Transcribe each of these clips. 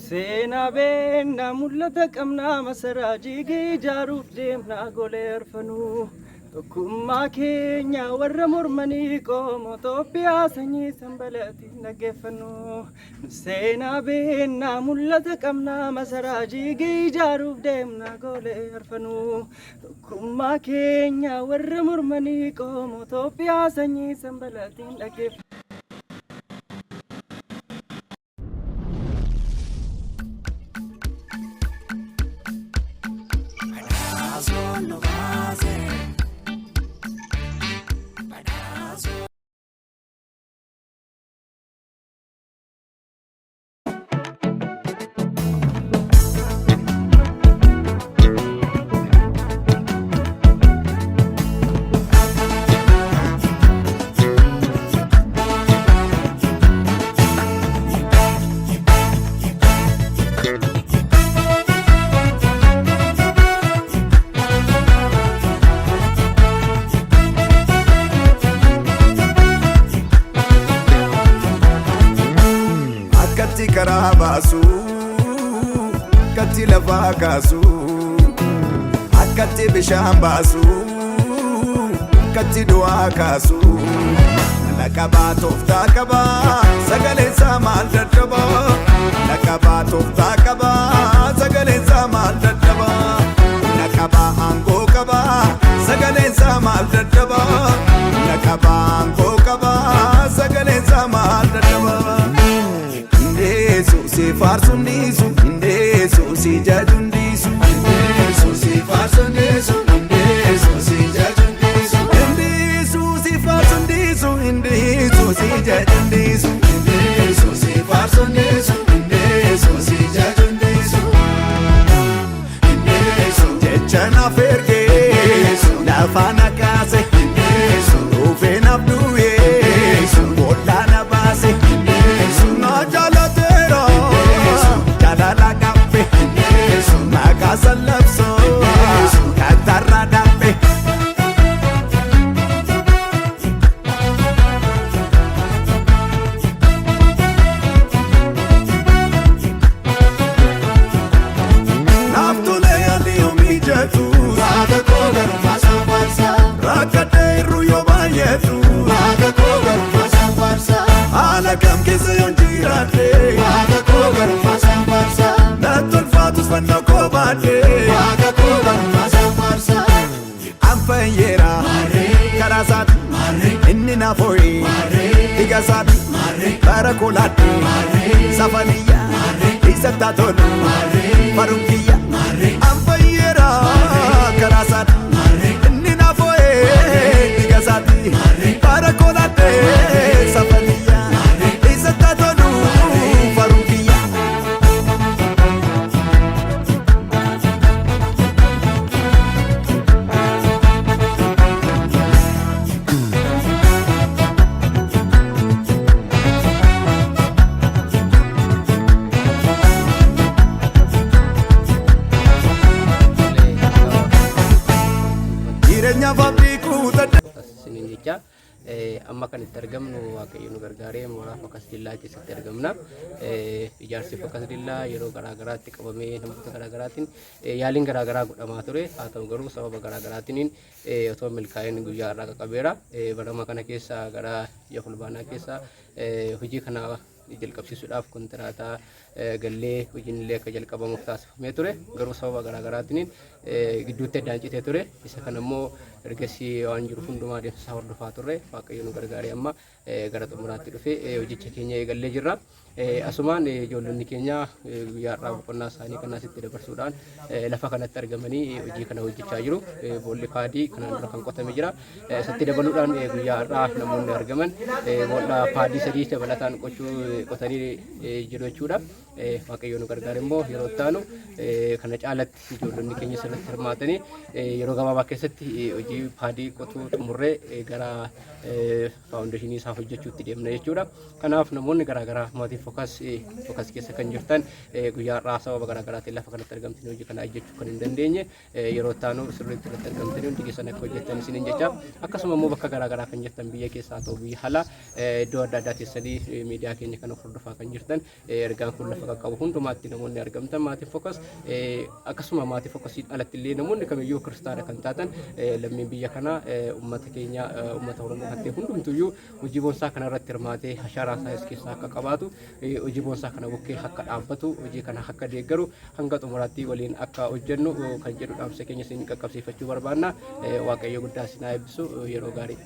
Seenaa beennaa mul'ata qabnaa masaraa jigee ijaaruuf deemnaa golee arfanuu. Tokkummaa keenya warra mormanii qomoo Itoophiyaa sanyii sanbalaatiin dhaggeeffannu. Seenaa beennaa mul'ata qabnaa masaraa jigee ijaaruuf deemnaa golee arfanuu. Tokkummaa keenya warra mormanii qomoo Itoophiyaa sanyii sanbalaatiin dhaggeeffannu. Akkatti karaa baasu, akkatti lafaa kaasu, akkatti bishaan baasu, akkatti du'aa kaasu. Laqabaa tooftaa qabaa, sagaleen isaa maal dadhabaa? Laqabaa tooftaa qabaa, sagaleen isaa maal dadhabaa? Laqabaa aangoo qabaa, sagaleen isaa maal dadhabaa? Laqabaa aangoo qabaa, sagaleen isaa maal dadhabaa? Indeesu si faarsu ndiisu, indeesu si jaju ndiisu. Indeesu si faarsu ndiisu, indeesu si jaju ndiisu. Indeesu si faarsu ndiisu, indeesu si jaju ndiisu. Indeesu si faarsu ndiisu, indeesu si jaju ndiisu. Indeesu jecha naaf ergee lafa na kaase. Indeesu dhufee naaf du'ee boolla na baase. Indeesu na jaalateera jaalala qabbe. Indeesu maqaa sallabsoo kattarra dhaabbe. Naaf tolee haalli yoo mijatu. Waaqa koo garummaa isaan faarsa. Rakkadhee irru yoo baay'atu. Waaqa koo garummaa isaan faarsa. Haala kam keessa yoon jiraadhe. Waaqa koo garummaa isaan faarsa. Natti ulfaatus fannoo koo baadhe. Waaqa koo garummaa isaan faarsa. An fayyeera karaa isaati inni na fooyi dhiiga isaati bara koo laadhe safaniyya isatti haa tolu faruun kiyya. An fayyeera karaa isaati inni na fooyi dhiiga isaati bara koo laadhe safaniyya isatti haa tolu faruun kiyya. Jireenyaaf abdii kuutadhe. Isiniin jecha amma kan itti argamnu Waaqayyo nu gargaaree mooraa Fokas Dillaa keessatti argamna. Ijaarsi Fokas Dillaa yeroo garaa garaatti qabamee namoota garaa garaatiin yaaliin garaa garaa godhamaa ture. Haa ta'u garuu sababa garaa garaatiin otoo milkaa'in guyyaa har'aa qaqqabeera. Barama kana keessa gara ji'a Fulbaanaa keessa hojii kana jalqabsiisuudhaaf kontiraataa gallee hojiin illee akka jalqabamuuf taasifamee ture. Garuu sababa garaa garaatiin gidduutti addaan citee ture. Isa kana immoo ergasii waan jiru hundumaa adeemsa isaa hordofaa turre. Waaqayyo nu gargaaree amma gara xumuraatti dhufe hojicha keenya eegallee jirra. Asumaan ijoollonni keenya guyyaa har'aa boqonnaa isaanii kan asitti dabarsuudhaan lafa kanatti argamanii hojii kana hojjechaa jiru. Boolli paadii kanaan dura kan qotame jira. Isatti dabaluudhaan guyyaa har'aa namoonni argaman boolla paadii 3 dabalataan qochuu qotanii jiru jechuudha. Waaqayyo nu gargaare immoo yeroo itti aanu kana caalatti ijoollonni keenya sirriitti hirmaatanii yeroo gabaabaa keessatti hojii paadii qotuu xumurree gara faawundeeshinii isaa hojjechuutti deemna jechuudha. Kanaaf namoonni garaagaraa maatii Fokas Fokas keessa kan jirtan guyyaa har'aa sababa garaagaraatiin lafa kanatti argamtanii hojii kana hojjechuu kan hin dandeenye yeroo itti aanu sirriitti irratti argamtanii hundi keessan akka hojjettan isiniin jecha akkasuma immoo bakka garaagaraa kan jirtan biyya keessaa ta'u biyya alaa iddoo adda addaa teessanii miidiyaa keenya kana hordofaa kan jirtan ergaan kun lafa qaqqabu hundumaatti namoonni argamtan maatiin Focus, akkasuma maatii Focus alatti illee namoonni kamiyyuu kiristaana kan taatan, lammiin biyya kanaa, uummata keenya, uummata Oromoo kan ta'e hundumtuyyuu hojii boonsaa kanarratti hirmaatee ashaaraa isaa keessaa akka qabaatu, hojii boonsaa kana bukkee akka dhaabbatu, hojii kana akka deeggaru, hanga xumuraatti waliin akka hojjennu kan jedhu dhaamsa keenya isin qaqqabsiifachuu barbaanna. Waaqayyo guddaa isin haa eebbisu. Yeroo gaarii.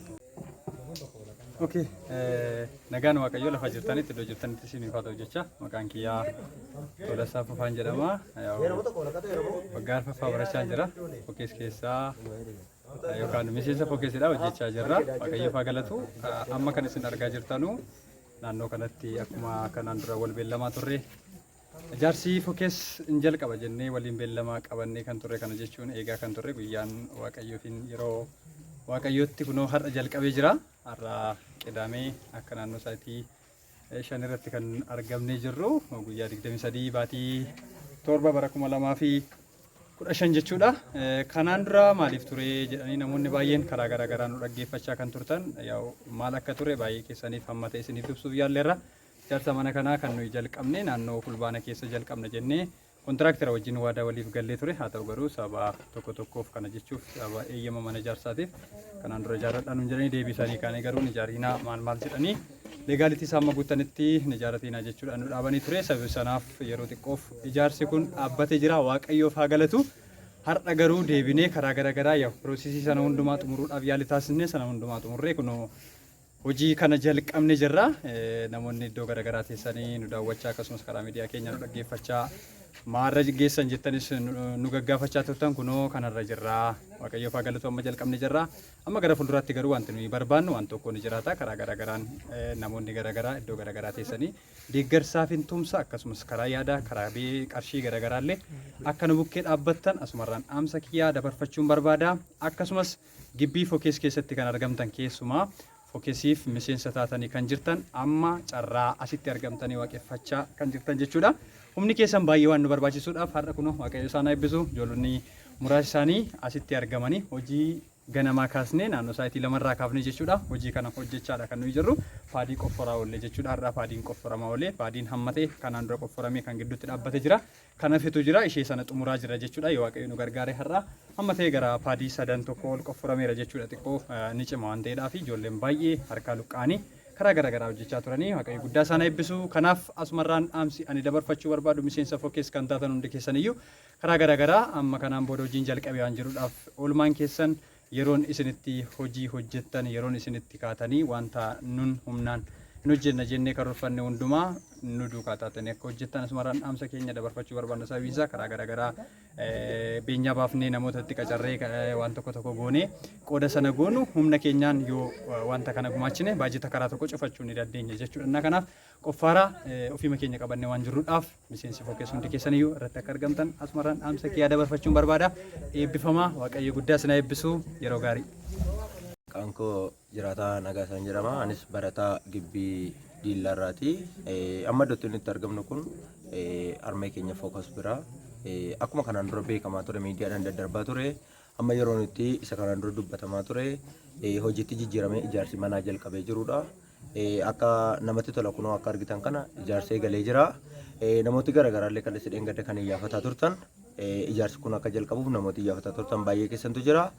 Okay, nagaan Waaqayyoo lafa jirtanitti, iddoo jirtanitti isiniif haa ta'u jecha. Maqaan kiyyaa Tolasaa Fufaan jedhama. Waggaa arfaffaa barachaa jira. Focus keessaa yookaan miseensa Focusidha, hojjechaa jirra. Waaqayyoof haa galatu. Amma kan isin argaa jirtanu naannoo kanatti akkuma kanaan dura wal beellamaa turre, ijaarsi Focus hin jalqaba jennee waliin beellamaa qabannee kan turre, kana jechuun eegaa kan turre, guyyaan Waaqayyootiin yeroo Waaqayyootti kunoo har'a jalqabee jira. Har'a Qidaamee akka naannoo isaatii 5 irratti kan argamnee jirru, guyyaa 23 baatii 7 bara 2015 jechuudha. Kanaan dura maaliif ture jedhanii namoonni baay'een karaa garaa garaa nu dhaggeeffachaa kan turtan, maal akka ture baay'ee keessaniif hamma ta'e isiniif ibsuuf yaalleerra. Ijaarsa mana kanaa kan nuyi jalqabne naannoo Fulbaana keessa jalqabna jennee kontiraaktera wajjin waadaa waliif gallee ture. Haa ta'u garuu sababa tokko tokkoof, kana jechuuf sababa eeyyama mana ijaarsaatiif, kanaan dura ijaarradhaa nuun jedhanii deebii isaanii kaanee garuu ni ijaariinaa maal maal jedhanii, legality isaa amma guuttanitti ni ijaarratiinaa jechuudhaan nu dhaabanii ture. Sababa sanaaf yeroo xiqqoof ijaarsi kun dhaabbatee jira. Waaqayyoof haa galatu. Har'a garuu deebinee karaa gara garaa yaa process sana hundumaa xumuruudhaaf yaali taasisnee, sana hundumaa xumurree kunoo hojii kana jalqabne jirra. Namoonni iddoo garaagaraa teessanii nu daawwachaa, akkasumas karaa miidiyaa keenya nu dhaggeeffachaa, maarra geessan jettanis nu gaggaafachaa turtan, kunoo kanarra jirra. Waaqayyoof haa galatu, amma jalqabne jirra. Amma gara fuulduraatti garuu wanti nuyi barbaannu waan tokko ni jiraata. Karaa garaagaraan namoonni garaagaraa iddoo garaagaraa teessanii deeggarsaa fi tumsa, akkasumas karaa yaadaa, karaa qarshii garaagaraa illee akka nu bukkee dhaabbattan asumarraan dhaamsa kiyyaa dabarfachuun barbaada. Akkasumas gibbii Focus keessatti kan argamtan, keessumaa Focusiif miseensa taatanii kan jirtan, amma carraa asitti argamtanii waaqeffachaa kan jirtan jechuudha. Humni keessan baay'ee waan nu barbaachisuudhaaf har'a kunoo Waaqayyo isaan haa eebbisu. Ijoollonni muraasi isaanii asitti argamanii hojii ganamaa kaasnee, naannoo sa'aatii 2rraa kaafnee jechuudha. Hojii kana hojjechaadha kan nuyi jirru. Paadii qofforaa oollee jechuudha. Har'a paadiin qofforamaa oolee, paadiin hamma ta'e kanaan dura qofforamee kan gidduutti dhaabbatee jira. Kan hafetu jira, ishee sana xumuraa jira jechuudha. Yoo Waaqayyo nu gargaare har'a hamma ta'e gara paadii sadan tokko ol qofforameera jechuudha. Xiqqoo ni cima waan ta'eedhaaf ijoolleen baay'ee harkaa luqqa'anii karaa gara garaa hojjechaa turanii, Waaqayyo guddaa isaan eebbisu. Kanaaf asumarraan dhaamsi ani dabarfachuu barbaadu, miseensa Focus kan taatan hundi keessaniyyuu karaa gara garaa amma kanaan booda hojiin jalqabe waan jiruudhaaf, oolmaan keessan, yeroon isinitti hojii hojjettan, yeroon isinitti kaatanii wanta nun humnaan hin hojjenna jennee karoorfanne hundumaa nu duukaa taatanii akka hojjettan asumarraan dhaamsa keenya dabarfachuu barbaanna. Sababiin isaa karaa gara garaa beenyaa baafnee namoota itti qacarree waan tokko tokko goonee qooda sana goonu, humna keenyaan yoo wanta kana gumaachine baajeta karaa tokko cufachuu ni dandeenya jechuudha. Kanaaf qoffaaraa ofiima keenya qabannee waan jirruudhaaf miseensi Focus hundi keessaniyyuu irratti akka argamtan asumarraan dhaamsa kiyyaa dabarfachuun barbaada. Eebbifamaa, Waaqayyo guddaa isin haa eebbisu. Yeroo gaarii. Maqaan koo Jiraataa Nagaasaan jedhama. Anis barataa gibbii Diillaarraati. Amma iddootti nuti argamnu kun harmee keenya Focus bira. Akkuma kanaan dura beekamaa ture, miidiyaadhaan daddarbaa ture. Amma yeroo nuti isa kanaan dura dubbatamaa ture hojiitti jijjiiramee ijaarsi manaa jalqabee jirudha. Akka namatti tola, kunoo akka argitan kana ijaarsa eegalee jira. Namooti garaagaraallee kan isin dheengadda kan iyyaafataa turtan, ijaarsi kun akka jalqabuuf namooti iyyaafataa turtan baay'ee keessantu jira.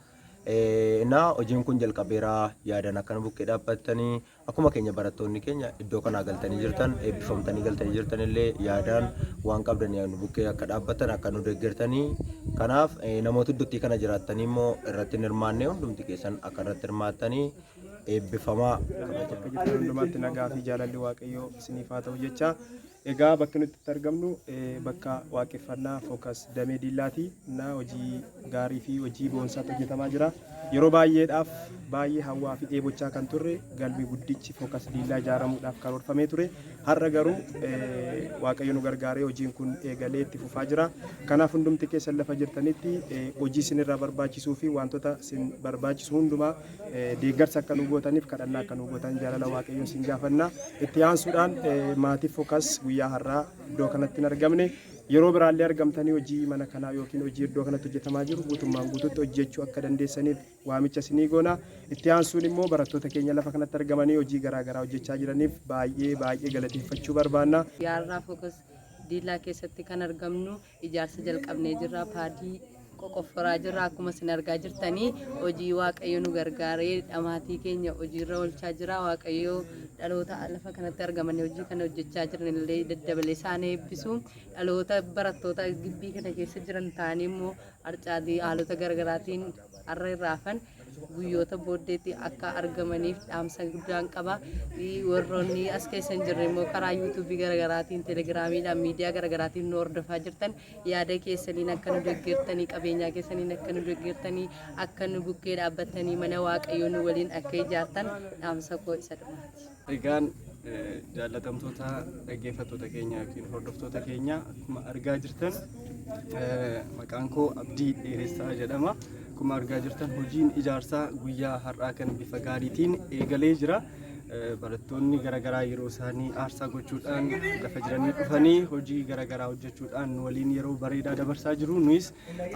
Innaa hojiin kun jalqabeera, yaadan akkana bukkee dhaabbattanii, akkuma keenya barattoonni keenya iddoo kanaa galtanii jirtan, eebbifamtanii galtanii jirtan illee, yaadaan waan qabdan nu bukkee akka dhaabbattan, akka nu deeggartanii, kanaaf namoota iddootti kana jiraattanii immoo irratti hin hirmaanne hundumti keessan akka irratti hirmaattanii, eebbifamaa. Bakka jirtan hundumaatti nagaa fi jaalalli Waaqayyoo isiniif haa ta'u jecha. Egaa bakki nuti itti argamnu bakka waaqeffannaa Focus Damee Diillaati. Na hojii gaarii fi hojii boonsaatu hojjetamaa jira. Yeroo baay'eedhaaf baay'ee hawwaa fi dheebochaa kan turre galmi guddichi Focus Diillaa ijaaramuudhaaf karoorfamee ture. Har'a garuu Waaqayyo nu gargaaree hojiin kun eegalee itti fufaa jira. Kanaaf hundumti keessan lafa jirtanitti hojii isinirraa barbaachisuu fi wantoota isin barbaachisu hundumaa deeggarsa akka nu gootaniif, kadhannaa akka nu gootan jaalala Waaqayyoon isin gaafanna. Itti aansuudhaan maatii Focus guyyaa har'aa iddoo kanatti hin argamne, yeroo biraallee argamtanii hojii mana kanaa yookiin hojii iddoo kanatti hojjetamaa jiru guutummaan guututti hojjechuu akka dandeessaniif waamicha isinii goona. Itti aansuun immoo barattoota keenya lafa kanatti argamanii hojii garaa garaa hojjechaa jiraniif baay'ee baay'ee galateeffachuu barbaanna. Yaarraa Focus Diillaa keessatti kan argamnu ijaarsa jalqabnee jirra. Paadii qoqofforaa jirra akkuma isin argaa jirtanii hojii Waaqayyo nu gargaaree dhamaatii keenya hojiirra oolchaa jira. Waaqayyo dhaloota lafa kanatti argaman hojii kana hojjechaa jiran illee daddabalee isaan eebbisu. Dhaloota barattoota gibbii kana keessa jiran ta'anii immoo harcaatii haalota garaagaraatiin har'a irraa hafan guyyoota booddeetti akka argamaniif dhaamsa guddaan qaba. Warroonni as keessa hin jirre immoo karaa yuutuubii garaagaraatiin, telegiraamiidhaan, miidiyaa garaagaraatiin nu hordofaa jirtan yaada keessaniin akka nu deeggartanii, qabeenyaa keessaniin akka nu deeggartanii, akka nu bukkee dhaabbattanii mana Waaqayyoo nu waliin akka ijaartan dhaamsa koo isa dhumaati. Egaan jaallatamtoota dhaggeeffattoota keenya yookiin hordoftoota keenya akkuma argaa jirtan maqaan koo Abdii Dheeressaa jedhama. Akkuma argaa jirtan hojiin ijaarsaa guyyaa har'aa kan bifa gaariitiin eegalee jira. Barattoonni garaagaraa yeroo isaanii aarsaa gochuudhaan lafa jiranii dhufanii hojii garaagaraa hojjechuudhaan nu waliin yeroo bareedaa dabarsaa jiru. Nuyis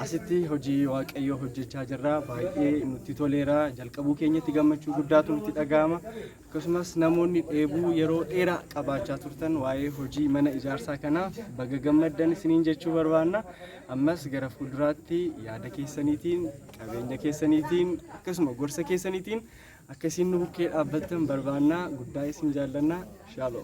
asitti hojii Waaqayyoo hojjechaa jirra. Baay'ee nutti toleera. Jalqabuu keenyatti gammachuu guddaatu nutti dhaga'ama. Akkasumas namoonni dheebuu yeroo dheeraa qabaachaa turtan waa'ee hojii mana ijaarsaa kanaaf baga gammaddan isiniin jechuu barbaanna. Ammas gara fuulduraatti yaada keessaniitiin, qabeenya keessaniitiin, akkasuma gorsa keessaniitiin akka isin nu bukkee dhaabbattan barbaanna. Guddaa isin jaallanna. Shalom.